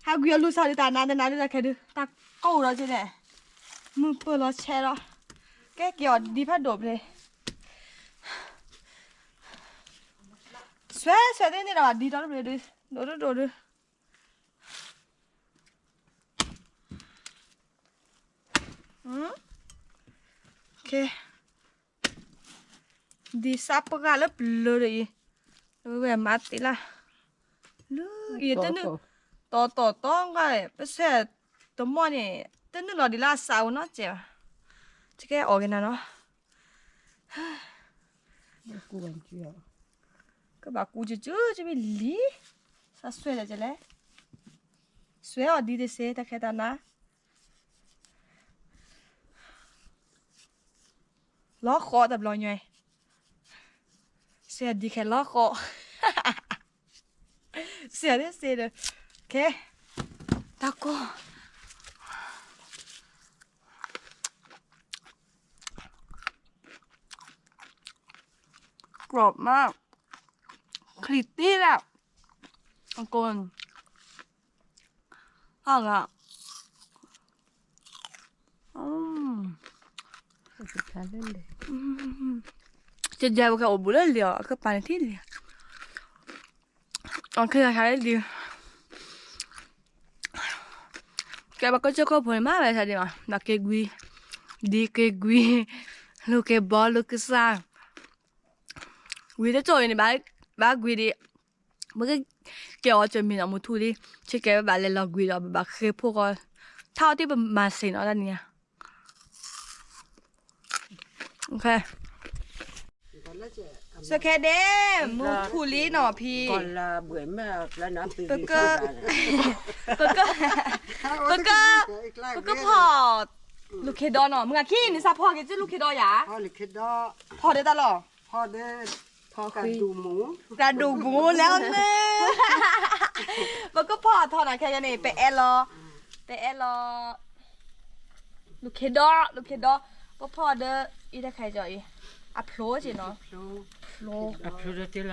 တၢ်ကွံာ်အီၤလူၤစၢ်ဒုး တၢ်နါတနါဒုး တၢ်ခဲဒုး တၢ်ကိၢ်ဒီးက့န့ၣ် မုၢ်ပၢၢ်လီၤဆဲးလီၤ. ကဲက့ၤအီၤဒံဖးဒိၣ်ဖျဲး ဆွဲဆွဲသ့န့ၣ်ဒီး ဒံးဒီတဘျီဒုး ဒိၣ်ဒိၣ်ဒိၣ်ဒုး ဒ်စးပှၢ်လၢပျၢၤဒီးအံၤ ဝဲမၤသ့လၢ လၢအံၤတနုာ် တီတီတီ ပဆဲးတမီၢ်န့ၣ် တနုာ်လီၤဒံးလၢအစးအိၣ်နီတစဲးဘၣ်. ကဲအီၣ်က့ၤနၤနီၤ ကဘၣ်ကူကၠူကၠူကမ့ၢ်လံ စးဆွဲဒီးကလဲၣ် ဆွဲအီၤဒ်တစ့ တၢ်ခဲတၢ်နါ လီၤဃီတဘျီညါ စဲဒ်ခဲလီၤဃီ စဲဒ်စဲဒီး ခဲ တၢ်ကီ กรอบมาก ချံတ့ဒၣ် အကိ အဂၤ ကယဲၢ်ပကအိၣ်ဘူးလၢလံာ်အီၤ အကပၤန့ၣ်ထံၣ်လံာ် အီၣ်ခဲလၢာ်လံာ် ကဲပကစၢၢ်ခိၣ်ဖိန့ၣ်မးဝဲဆါဒံးမး ဘၣ်က့ၤကွံာ် ဒ်က့ၤကွံာ် လူၤက့ၤဘီလူၤကစၢ် ဝံၤတကၠိၢ်အံၤန့ၣ် ဘၣ်ကွံာ်ဒံး ပကကဲအီၤကမံၤနီၤ မူထူလံ ဆ့ကဲပဘၣ်လဲၤလီၤကွံာ်ဒီး ပဘၣ်ဃ့ဖိဃီ ထါအီၤတ့ၢ်ပမၤစ့ၢ်နီၤတၢ်နံၤညါ စဲခဲဒဲး မူထူလံနီၤဖံ ပက ပက ပက ပကဖီၣ် လူၤခ့ဒီနီၤ မုၢ်ဂၤခံန့ၣ် စးဖီၣ်က့ၤကၠၢ်လူၤခ့ဒီယၤ ဖီၣ်ဒီးတၢ်လီၢ် တၢ်ဒူၣ်မူလၢန့ၣ် ပကဖီၣ်ထီၣ်နီၤ ခဲကနံၣ် ပအဲၣ်လီၤ ပအဲၣ်လီၤ လူၤခ့ဒီ လူၤခ့ဒီ ပဖီၣ်ဒီး အံၤတခါကီအံၤ အဖျိက့ၤနီၤ ဖျိ အဖျိဒီး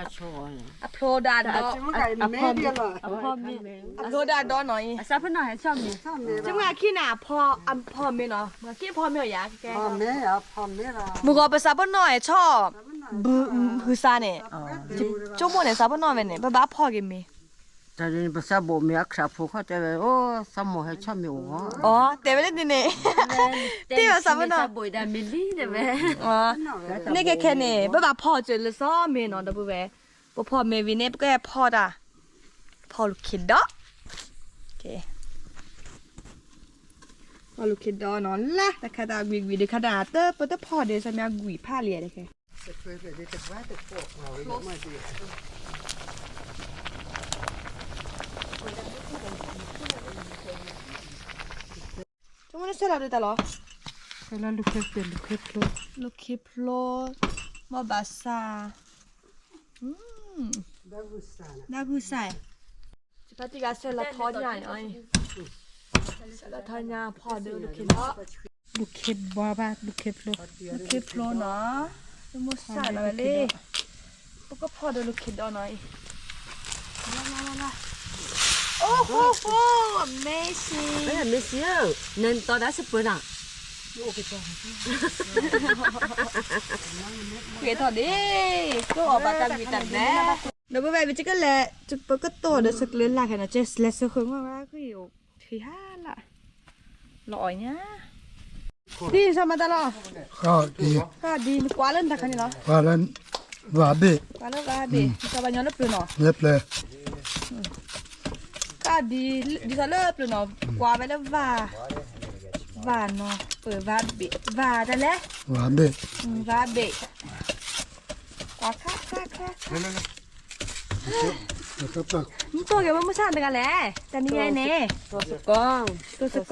အဖျိဒီးဒီနီၤအံၤ အစးဖနီၣ်ဟဲဆီၣ်မ့ၤ မုၢ်ဂၤခံန့ၣ် အဖီမ့ၤနီၤ မုၢ်ဂၤခံဖီမ့ၤအီၤယၤ ကဲ မုၢ်ဂီၤပစးဖနီၣ်ဟဲဆီၣ် ဘုး ဟုးစါန့ၣ် ကၠိမိၣ်န့ၣ် စးဖနီၣ်ဝဲန့ၣ် ပဘၣ်ဖီၣ်က့ၤမ့ၤ တၢ်ဒ်န့ၣ် ပစးဘိးမ့ၤအခၢးဖိခီၣ်တဲဝဲ အိၣ် စးမိၢ်ဟဲဆီၣ်မ့ၤအိၣ်ဂီၢ် အီ တဲဝဲလၢန့ၣ်န့ၣ် တ့ၢ်ဘၣ်စးဖနီၣ် န့ၣ်ကဲခဲန့ၣ် ပဘၣ်ဖီၣ်စၢၤလၢစီမ့ၤနီၤ ဒီပုၢ်ဝဲၢ် ပဖီၣ်မ့ၤဝံၤန့ၣ် ပကဖီၣ်တၢ် ဖီၣ်လူၤခ့ဒီ ဖီၣ်လူၤခ့ဒီနီၤ လၢတၢ်ခါတၢ်အဂံၢ်ဂံၢ်ဒုးခါတၢ် တၢ်ပတဖီၣ်ဒုး ဆၢမ့ၢ်အဂံၢ်ဖးလံဧါတခဲ ကမ့ၢ်နဆဲးလီၤဒုးတၢ်လီၤ ဆဲးလီၤလူၤခ့ဖျိ လူၤခ့ဖျိ လူၤခ့ဖျိ မ့ၢ်ဘၣ်ဆၣ် ဒၣ်ဂုၢ်စၢ် ယဖါတံၢ်ဂၤဆဲးလီၤထီညါန့ၣ်အီၤ ဆဲးလီၤထီညါဖီၣ်ဒီးလူၤခ့ဒီ လူၤခ့ဘီဘၣ် လူၤခ့ဖျိ လူၤခ့ဖျိနီၤ မ့ၢ်စၢ်လီၤဝဲလံ ပကဖီၣ်ဒီးလူၤခ့ဒီနီၤအံၤ လၢလၢလၢလၢ အိၣ်ဟိၣ်ဟိၣ် amazing မ့ၢ်စံဧၢ နတီၤဒၣ်စပၢၤနီၤ ဃ့ထီၣ်ဒံး ကအိၣ်ဘၣ်တၢ်ဂံၢ်တၢ်ဘါ ဒီပုၢ်ဝဲၢ် ပကလဲၤ ပကတိၢ်ဒီးစကျၢၤလၢ်ခဲနီၤ ကဲစလဲၤဆၢဃုာ်မ့ၢ်ဝဲ ဃံအိၣ်ထံဟါလၢ် လီၤအီၣ်ညါ ဒ်န့ၣ် ဆၢမၤတၢ်လီၤ ဃီဒ် ဃီဒ် နကွၢ်လၢနတၢ်ခါန့ၣ်လီၤ ကွၢ်လၢ ဝၤဘ့ၣ် ကွၢ်လၢဝၤဘ့ၣ် ကဘၣ်ညီလၢပျၢၤနီၤ လၢပျၢၤ ကဒ် ဒ်သိးလၢပျၢၤနီၤ ကွၢ်ဝဲလၢဝၤ ဝၤနီၤ ပၢၤဝၤဘ့ၣ် ဝၤတၢ်လဲၣ် ဝၤဘ့ၣ် ဝၤဘ့ၣ် ကွၢ်ခါခါခါခါ မ့ၢ်တိၢ်က့ၤဝဲမုၢ်ဆၣ်တဂၤလဲၣ် တနံၤညါအံၤန့ၣ် တိၢ်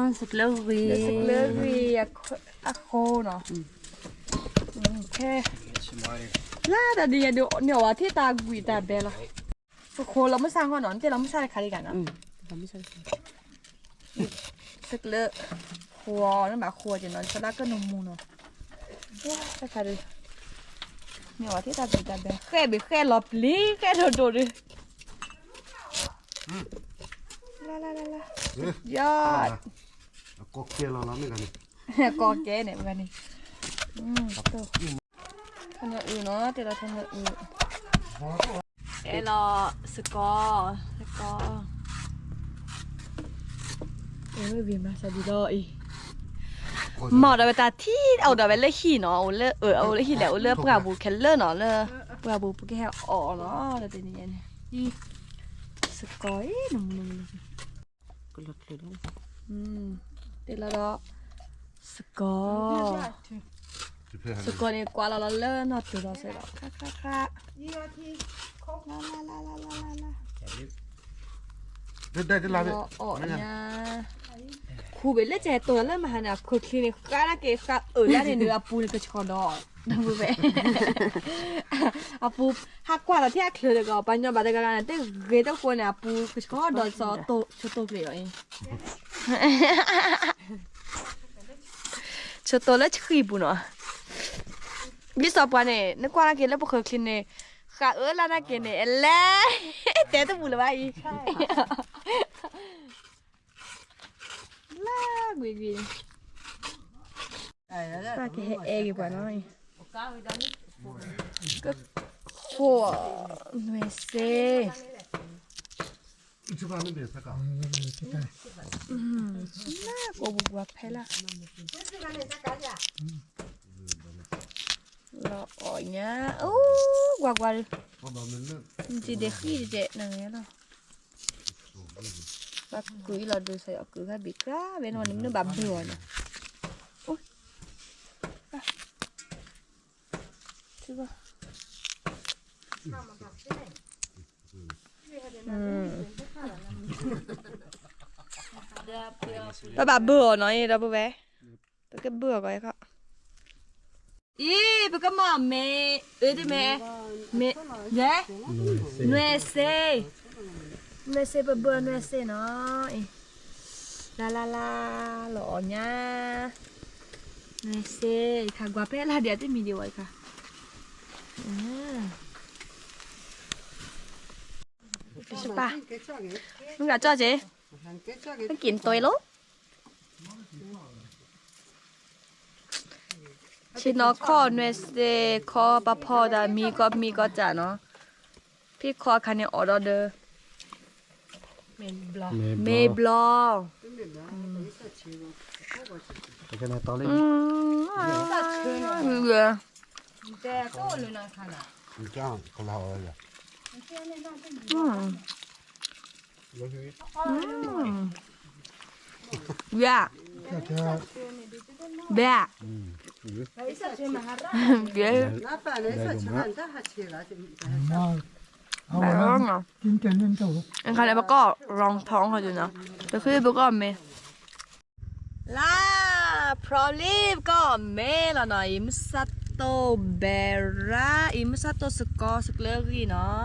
စကီ တိၢ်စကီ လၢ စကျၢၤဂံၢ် အဃိနီၤ လၢတၢ်ဒ်ယၤဒုးန့ၢ်အီၣ်ဝဲထံၣ်တၢ်ဂံၢ်တၢ်ဘါလီၤ ပဃိလီၤမုၢ်ဆၣ်ဃီနီၤ နတဲလီၤမုၢ်ဆၣ်တခါလံဂၤနီၤ စကျၢၤ ဃိ နဘၣ်ဃိက့ၤနီၤ သလၢကနူၤမူနီၤ တခါဒုး န့ၢ်အီၣ်ဝဲထံၣ်တၢ်ဂံၢ်တၢ်ဘါ ဃဲဘ့ၣ်ဃဲလီၤပျံၤ ဃဲဒိၣ်ဒိၣ်ဒုး လၢလၢလၢလၢ, ယီၢ်, ကီကဲလီၤလီၤမ့ၢ်ဂၤန့ၣ်, ကီကဲန့ၣ်မ့ၢ်ဂၤန့ၣ်, ထီၣ်ညၣ်အုၣ်နီၤ တဲလီၤထီၣ်ညၣ်အုၣ်, အဲလီၤ, စကီ, စကီ, အဲဝံၤမၤစၢ်ဒ်လီၤအံၤ, မၤဒီးဝဲတၢ်ထံ အိၣ်ဒီးဝဲလၢဟံၣ်နီၤ, အိၣ်လၢဟံၣ်လဲၣ် အိၣ်လၢပှၢ်ပူၤခဲလၢာ်နီၤ, လၢပှၢ်ပူၤပကဟဲအီၣ်နီၤ လၢတနံၤညါန့ၣ်, စကီအံၤ, တဲလီၤဒီး, စကီ, စကီန့ၣ်ကွၢ်လီၤလီၤလၢနီၢ်တုၤလီၤစဲးဒီး ခါခါခါ, လၢ, လၢ, ခူဘ့ၣ်လၢကဲတိၢ်လၢ မဟါန့ၣ် အခိၣ်ချံန့ၣ် ဃါနာ်က့ၤဃါအၢၣ်လၢန့ၣ်ဒီး အပူၤန့ၣ်ကဆှီဒီး, ဒီပုၢ်ဝဲၢ်, အပူၤ, ဟးကွၢ်လီၤထဲအချၢတကီး ပှၤညီဘၣ်တဂၤဂၤန့ၣ် တဂ့ၤတဃိန့ၣ် အပူၤကဆှီဒီး ဆိတိၢ်ကျ့ၤအီၤအံၤ, ဆိတိၢ်လၢဆှံပူၤနီၤ, ဒ်စီၤပှၤန့ၣ် နကွၢ်နာ်က့ၤလၢပခိၣ်ချံန့ၣ်, ဃးအၢလၢနာ်က့ၤန့ၣ် အလဲၤ, တဲတပူၤလၢၤဘၣ်အံၤ လၢကွံာ်ကွံာ်, ပကဟဲအဲၣ်ဂ့ၤပှၤနီၤ, ကခိၣ်, နွဲၣ်စ့, ကိးပူၤပှၤဖဲလၢ, လီၤအီၣ်ညါ, အိၣ်ကွၢ်ကွၢ်, နစံးဒ့ဃံတကဲး နဂ့ၤလီၤ, ပှၤကုၢ်အံၤလီၤဒုး စယီၤကုၢ်ခါဘံၣ်ကျါ ဝဲန့ၣ်နမ့ၢ်ဘၣ်ဘၢအီၤန့ၣ်, ပဘၣ်ဘၢအီၤနီၤအံၤ ဒီပုၢ်ဝဲၢ်, ပကဘၢအီၤကီးခီ, အံၤ ပကမၤမ့ၢ်, အၢတမ့ၢ်, မ့ၢ်, နွဲၣ်စ့, နွဲၣ်စ့ ပဘၢနွဲၣ်စ့နီၤ, လါလါလါ, လီၤအီၣ်ညါ, နွဲၣ်စ့, ခါကွၢ်ဖဲလၢဒ်အတမံၤဒံးဝဲခါ, ပ, မ့ၢ်ဂၤကၠီက့ၤ, က့ၤနတွဲလီၤ, ဆ့ၣ်နီၤခီၣ်နွဲၣ်စ့ ခီပၤဖီတၢ်မံကီမံကီတၢ်နီၤ, ဖဲခီအခါန့ၣ်အီၣ်ဒီးဒီး, မ့ၢ်ဘျီ, ယၤ, ဘဲ, ဘဲ, အခါန့ၣ်ပကီၢ် ရောင်ထောင် ခါဒ်နီၤ, ပဃ့ပကီၢ်မ့ၢ် လါ, ဖျီလံ ပကီၢ်မ့ၢ်လီၤနီၤ, အံၤမုၢ်ဆါတိၢ်ဘဲရါ, အံၤမုၢ်ဆါတိၢ်စကီၤစကျၢၤဂံၢ်နီၤ,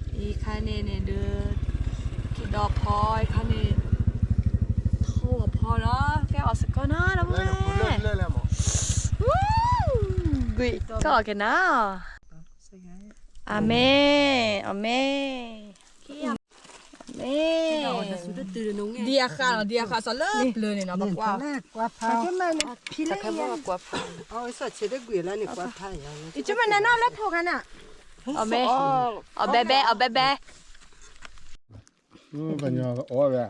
အံၤခါန့ၣ်န့ၣ်ဒီး ခံဒီဖီ, အံၤခါန့ၣ် ထိၣ်ဖီနီၤ, ကဲအီၣ်စကီၤနီၤ ဒီပုၢ်ဝဲၢ်, ဝူ, ကွံာ် ကအီၣ်က့ၤနၤ, အၤမ့ၣ်, အၤမ့ၣ်. မ့ၢ်, ဒံအဃၣ်နီၤ, ဒံအဃၣ်စီၤလၢပျၢၤန့ၣ်နီၤ, ပကွၢ်, ကွၢ်ဖး, ဖံလၢ, ကွၢ်ဖး, အီၣ်ဝဲစီၤဆဲးတကွံာ်လၢန့ၣ် ကွၢ်ဖးယၤ, ယကမၤနၤနီၤလၢထိၣ်ခါနၤ, အီၣ်မ့ၢ်, အီၣ်ဘဲဘဲ, အီၣ်ဘဲဘဲ, ပှၤညီအီၣ်ဝဲ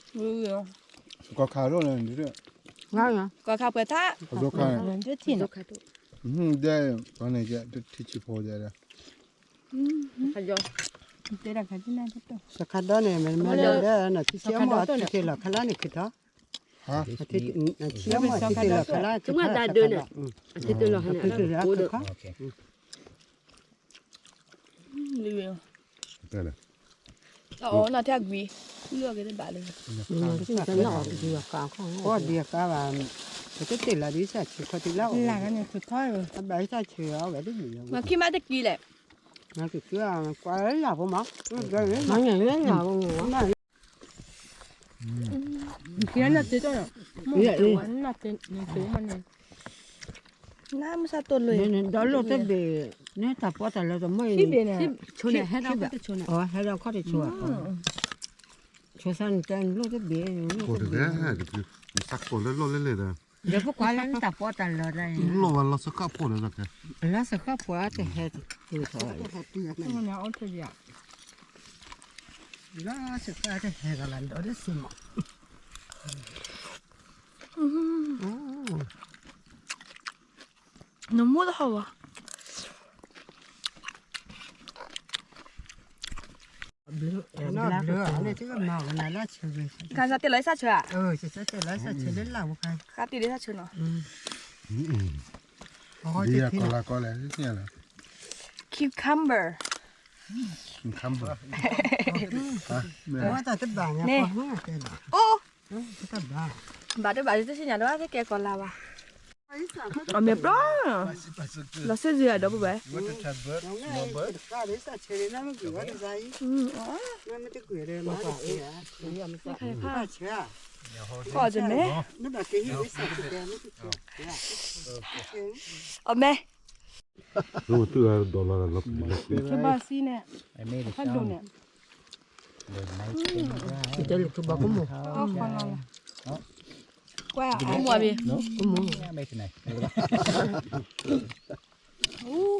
ကီၢ်ခါဒိၣ်န့ၣ်, ကီၢ်ခါပှဲၤထါ, ဒိၣ်ခါ, ဒဲ, ပှၤန့ၣ်ကဲထံဆံဖိဒဲဒဲ, စခါဒိၣ်န့ၣ် မ့ၢ်မ့ၢ်လၢဒဲ နထံဆံမိၢ်ထံတ့ၢ်လီၤခါလၢန့ၣ်ခ့ထီၣ်, ထံဆံမိၢ်ထံတ့ၢ်လီၤခါလၢခ့ထီၣ်, ခ့ထီၣ်လီၤခါလၢခ့ထီၣ်, အီၣ်နၤထဲအကွံာ်, အီၣ်ဒံးအကါဘၣ်, ပတတ့ၢ်လီၤဒ်စၢ်ဆံးခီတံၢ်လၢအီၣ်, အဘၣ်စၢ်ဆံးအီၣ်ဝဲတမံၤလီၤ, မၤခံမးတကံာ်လဲၣ်, မၤက့ၤကါ, ကွၢ်လၢလၢဖိမး, မၤန့ၣ်လၢလၢဖိမး, မၤန့ၣ်, မၤန့ၣ်, နမုၢ်ဆါတိၢ်လၢ ဒီးလိၣ်တဘ့ၣ်, နတၢ်ပီးတၢ်လၢတမ့ၢ်, ဆိန့ၣ် ဟဲဒီးခီၣ်တဆိန့ၣ်, ဟဲဒီးခီၣ်တဆိ, ဆိစါန့ၣ်တဲလိၣ်တဘ့ၣ်, သးကိၢ်လၢလိၣ်လဲၣ်လဲၣ်ဒီး, ဒီးပကွၢ်လၢနတၢ်ပီးတၢ်လၢတၢ်, လိၣ်ဝဲလီၤစခၣ်ဖိဒီး, လၢစခၣ်ဖိအတဟဲတထီၣ်, လၢစခၣ်ဖိတဟဲကလီၤဒီးစ့မး, နမိၢ်တဟီၣ်ဘၣ်, ကစၢ်တဲလီၤအသးဆၢဧါ, ကစၢ်တဲလီၤအသးဆၢလၢလၢ်ဝဲခါ, ကစၢ်တဲလီၤအသးဆၢနီၤ, ဒ်ကီလၤကီလဲၣ်, cucumber, cucumber, တဘၣ်, အိၣ်, ဘၣ်တဘၣ်တသ့ၣ်ညါဒီးကဲကီလၤဘၣ်, အမဲာ်ဘျီ, လီၤစ့ၢ်ကီးဒီပုၢ်ဝဲၢ်, ကီၢ်တမဲ, အမဲာ်, ဘၣ်စံန့ၣ်, ဖးဒိၣ်န့ၣ်, တဲလၢကဘၣ်ကမိၢ်, ကွၢ်အမိၢ်ဘၣ်, ကမိၢ်, မံလဲၣ်, မံကလဲၣ်,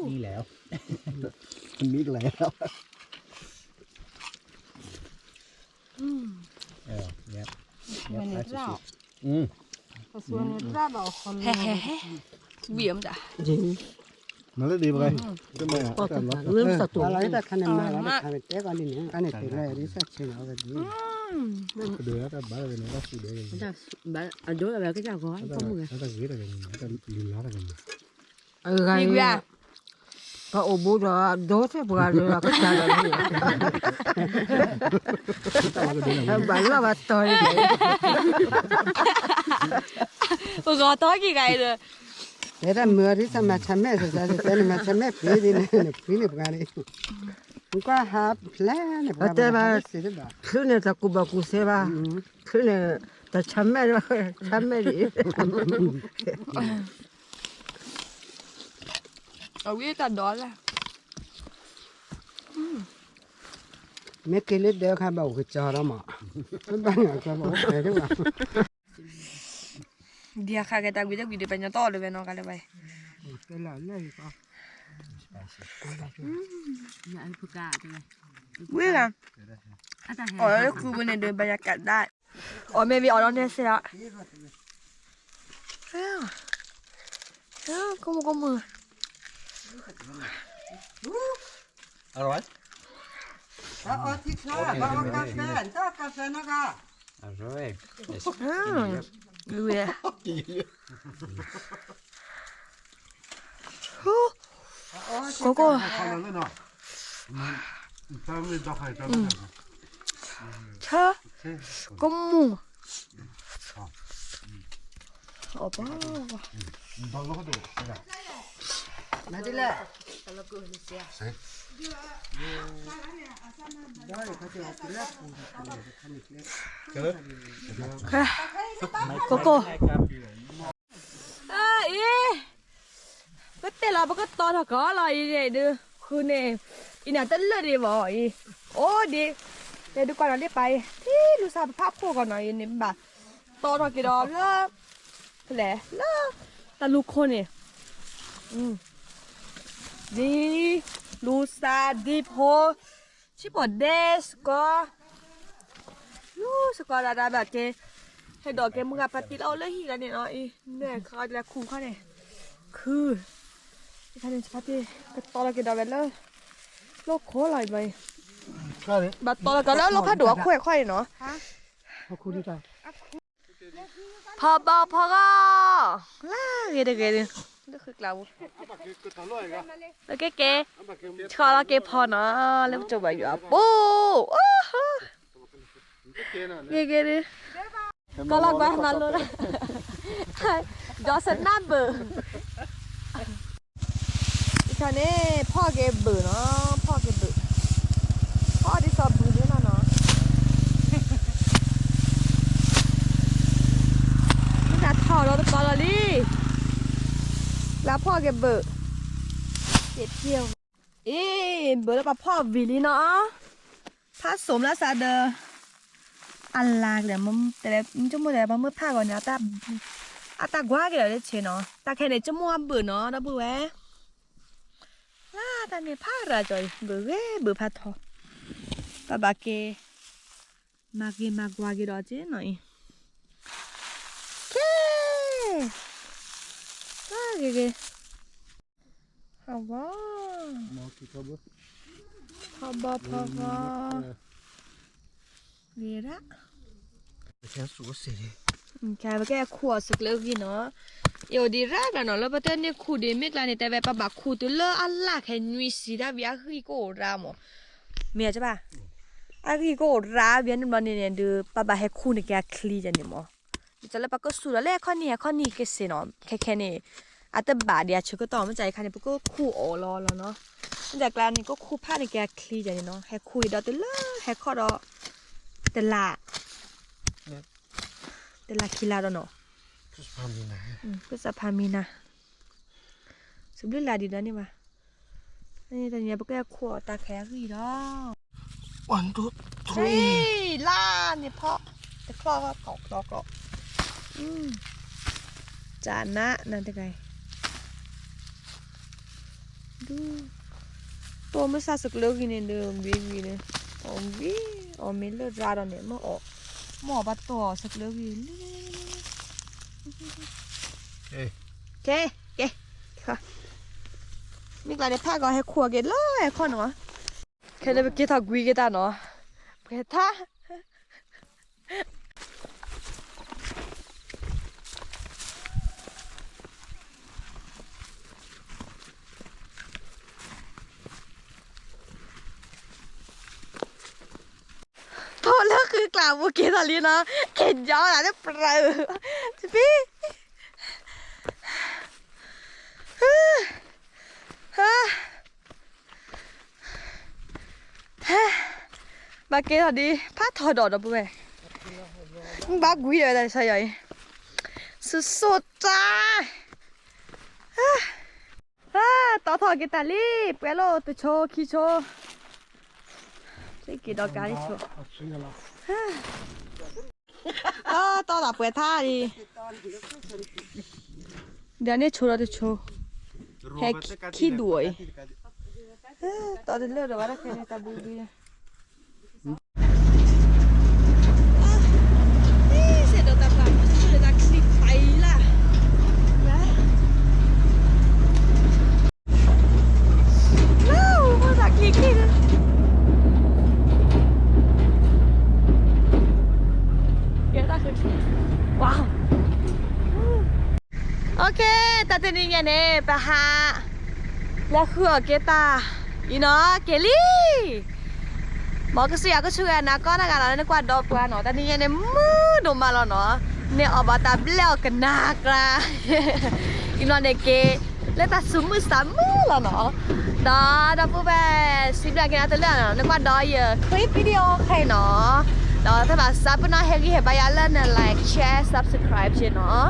မ့ၢ်န့ၣ်တရၣ်, ဟဲဟဲဟဲ, ဝံၤအမတၤ, မၤလၢဒံးပှၤ, လၢစတူး, လၢတၢ်ခါန့ၣ်မၤလၢတၢ်ခါန့ၣ်တဲပှၤန့ၣ်န့ၣ်, အန့ၣ်တဲလၢဒ်စၢ်ဆ့န့ၣ်အဝဲဒ်, ကဒိးလၢတၢ်ဘၣ်ဝဲန့ၣ်, အဒိလီၤဝဲကစၢ်ဂီၤ, လံၤလါတဂၤန့ၣ်, အဂၤ, ပအိၣ်ဘူးဒီးဒိးထဲပှၤဒီးကစၢ်ဒီး, ဘၣ်လီၢ်ဘၣ်တီၤန့ၣ်, ပဂီၤတီၤက့ၤဂၤအံၤဒီး, တဲတၢ်မုာ်အီၤဒ်စၢ်မၤဆါမဲာ်စၢ်စၢ်, တဲန့ၣ်မၤဆါမဲာ်ဖံးဒ်န့ၣ်, နဖံးန့ၣ်ပှၤန့ၣ်, နကွၢ်ဟးဖျဲးန့ၣ်ပှၤတဲဘၣ်, ချုးန့ၣ်တၢ်ကူၣ်ဘၣ်ကူၣ်သ့ဘၣ်, ချုးန့ၣ်တၢ်ဆါမဲာ်, ဆါမဲာ်ဒ် အဝံတၢ်ဒိးလဲၣ်, မ့ၢ်က့ၤလၢဒၢးခါဘၣ်အိၣ်ကစီဒီးမး, ဘၣ်ညါကဘၣ်အိၣ်ဖဲဒၣ်ဘၣ်, ဒ်အခါကဲတၢ်ဝံတၢ်ဝံဒီးပညီတီၢ်လၢၤဝဲနီၤ ကါလၢၤဘၣ်, ဝံဂၤ, အီၣ်လၢခုပူၤန့ၣ်ဒီး ဘၣ်ယၤကးဒၣ်, အီၣ်မ့ၢ်ဝံၤအီၣ်ဒီးန့ၣ်စ့ၢ်ဧါ, ကမူကမူ, အီၣ်ထံချါ, ဘၣ်အီၣ်ကါဖဲ, တၢ်ကါဖဲနီၢ်ဂၤ, ကဝဲ, ကီကီၢ်, ဆၢ, ကမူ, အီၣ်ပှၤ, မၤဒ်လဲၣ်, ကီကီၢ် အအံၤ, ပတဲလီၤ ပကတီထီၣ်ကီးလီၤအံၤန့ၣ်ဒုး ဃုာ်န့ၣ်, အံၤန့ၣ်တလၢာ်ဒံးဘၣ်အံၤ, အိၣ်ဒံး, တဲဒုးကွၢ်နီၤလၢပၢ်အံၤ, ထံလူၤစၢ်တဖၣ်ဖှိၣ်ကီးနီၤအံၤန့ၣ် ဘၣ်တီထီၣ်က့ၤဒီးလၢ ဖဲလဲၣ် လၢတၢ်လူၤခိၣ်န့ၣ်, ဒ်လူၤစၢ်ဒ်ဖိ ဆံးပိာ်ဒဲစ့ၢ်ကီး, လူၤစ့ၢ်ကီးဒၣ်ဒၣ်ဘၣ်က့ၤ, ဟဲဒိးက့ၤမုၢ်ဂၤဖါတံၢ်လၢအအိၣ်လၢဟံၣ်လီၤန့ၣ်နီၤအံၤ, မ့ၢ်ခါအီၤဒ်လဲၣ်ခူၣ်ခီန့ၣ်, ခုၣ်, ဖါတံၢ် ကတီထီၣ်က့ၤဒီးဝဲလၢ လိၣ်ခိၣ်လီၤအံၤဘၣ်အံၤ, ဘၣ်တီထီၣ်က့ၤလၢလိၣ်ဖးဒိၣ်အခိၣ်အံၤခီအံၤနီၤ. ဖီဘီဖီဂီၢ်, လၢဂ့ၤတဂ့ၤဒုး, လၢဃုကျးပူၤ, လၢက့က့, ဆီလီၤက့ၤဖီနီၤ, လၢပစိာ်ဘၣ်ယွၤပူၤ, ဂ့ၤဂ့ၤဒုး, ကီလီၤကွၢ်မၤလိလၢ, ဒီးစနၢ်ဘၢၣ် တခါန့ၣ် ဖီၣ်က့ၤဘၢၣ်နီၤ, ဖီၣ်က့ၤဘၢၣ်, ဖီၣ်ဒ်သိးဘုၣ်န့ၣ်လီၤနီၤ, မ့ၢ်တၢ်ထီၣ်ဒီးတကီလီၤလံ, ဖီၣ်က့ၤဘၢၣ်, အ့ ဘၢၣ်လၢပဖီၣ်ဝံၤလံနီၤ, ဖးစိးမျးစးဒီး အလါကလဲၣ်, တဲလဲၣ် ကမိၣ်တဲလဲၣ် ပှၤမုၢ်ဖးဂီၤန့ၣ် အတၢ်ကွၢ်က့ၤဒီးလၢဆ့နီၤ, တၢ်ခဲန့ၣ် ကမိၣ်အဘၢၣ်နီၤ ဒီပုၢ်ဝဲၢ်, လၢတၢ်န့ၣ်ဖးရၤကီၤအံၤ ဘၢၣ်ဂ့ၤဘၢၣ်ဖးထီ, ပဘၣ်က့ၤ မၤဂ့ၤမၤကွၢ်က့ၤဒီးက့နီၤအံၤ, ကဲ, ဂ့ၤဂ့ၤ ဟဝီ, ဖီဘီဖီဘီ, ဂ့ၤရၣ်, ပကဲခူၣ်အီၤစကျၢဂံၢ်နီၤ, အ့ၣ်အိၣ်ဒံးရၣ်ကျါနီၤ လၢပတန့ၢ်ခူၣ်ဒံးမ့ၢ်ကျါန့ၣ် တဲဝဲပဘၣ်ခူၣ်တုၤလၢအလၣ်ခဲနွံဆံဒၣ်ဝံၤအဂံၢ်ကအိၣ်ရၣ်မး, မ့ၢ်ဘၣ် အဂံၢ်ကအိၣ်ရၣ်ဝံၤန့ၣ်ဘျီန့ၣ်န့ၣ် ဒုးပဘၣ်ဟဲခူၣ်န့ၢ်က့ၤအချံကန့ၣ်မး, ဒ်သိးလၢပကစူၢ်ဒီးလၢဟဲခီၣ်နံၣ်ဟဲခီၣ်နံၣ်ကစ့ၢ်နီၤ ခဲခဲန့ၣ် အတဘၣ်ဒံးအဆၢကတီၢ် မ့ၢ်ကခါန့ၣ် ပကခူၣ်အီၤလီၤလီၤနီၤ, မ့ၢ်ကကျါန့ၣ် ကခူၣ်ဖးန့ၢ်က့ၤအချံကန့ၣ်နီၤ ဟဲခူၣ်အံၤဒီးတုၤလၢဟဲခီၣ်ဒီး တလး တလးခံလါဒီးနီၤ, ဖုစဖါမံနၤ, စဘျုးလါဒံးဒီးန့ၣ်ဘၣ်, တနံၤပကဲခူၣ်အီၤတၢ်ခဲအဂံၢ်ဒီး လါန့ၣ်ဖီၣ် တချီၣ်ကီၢ်ချီၣ်ကီၢ်, တနါနတဂၤအံၤ ဒူ တိၢ်မ့ၢ်စၢ်စကျၢဂံၢ်န့ၣ်ဒီး ဝံၤဝံၤန့ၣ်, အီၣ်ဝံၤ အီၣ်မ့ၢ်လၢရၢဒီးန့ၣ် မ့ၢ်အီၣ်, မ့ၢ်အီၣ်ဘၣ်တိၢ်အီၣ်စကျၢဂံၢ်, ကဲ, ကဲ, မ့ၢ်ကျါန့ၣ် ဖးကီးဟဲခူၣ်အီၤက့ၤလၢဟဲခီၣ်နီၤ, ခဲန့ၣ်ပက့ၤထီၣ်ကွံက့ၤတၢ်နီၤ, ပကထါ ထိၣ်လၢဃုကျးပူၤက့ၤထီၣ်လံနီၤ, က့ၤညီနၤလၢပြၢ, တပံ, ဘၣ်က့ၤထီၣ်ဒံး ဖးထီၣ်ဒီးဒီပုၢ်ဝဲၢ်, ဘၣ်ကွံာ်ဒီးဝဲဒၣ်ဆၢယီၤအံၤ, စူၢ်စူၢ်တၢ် တီထီၣ်က့ၤတၢ်လံ, ပှဲၤလိာ်တဆိခံဆိ, က့ၤဒီးကါတဆိ, တီတၢ်ပှဲၤထါလံ, ဒီးန့ၣ်ဆိဒီးတဆိ, ဟဲခံဒူၣ်အံၤ, တီတလၢာ်ဒီးဝဲဒၣ်ခဲန့ၣ်တၢ်ဘုဘု စဲးဒီးတၢ်ပှၢ်မုၢ်လၢတၢ်ချံပာ်အံၤလၢ်, လၢအိၣ်တၢ်ချံခံန့ၣ်, ကဲတၢ်ချံ, wow, okay, တၢ်တနံၤညါန့ၣ် ပဟး လဲၤဃုအီၣ်က့ၤတၢ်အံၤနီၤ က့ၤလံ. မ်ကစၢ်ယွၤကဆိၣ်ဂ့ၤနၤကိးဂၤဒဲးနီၤ လၢနကွၢ်ဒီပုၢ်ဝဲၢ်နီၤ, တနံၤညါန့ၣ် မုာ်ဒိၣ်မးလီၤနီၤ, န့ၢ်အီၣ်ဘၣ်တၢ်ဘျဲၣ်အီၣ်ကနၣ်ကြၢး, အံၤဘျီန့ၣ်က့ၤ လၢတၢ်သူၣ်မုာ်သးမုာ်လီၤနီၤ. ဒီးဒီပုၢ်ဝဲၢ် စံးဘျုးက့ၤနၤတလၢာ်နီၤ, နကွၢ်ဒီးယ clip video ခဲအံၤနီၤ, ဒီးတဘၣ်သးပ့ၤနီၣ် ဟ့ၣ်ဂံၢ်ဟ့ၣ်ဘါယၤလၢန like share subscribe က့ၤနီၤ,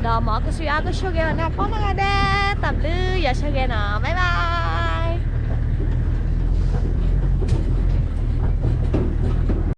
ဒီးမ်ကစၢ်ယွၤကဆိၣ်ဂ့ၤနၤကိးဂၤဒဲး, တၢ်ဘျုးယွၤဆိၣ်ဂ့ၤနီၤ, bye bye.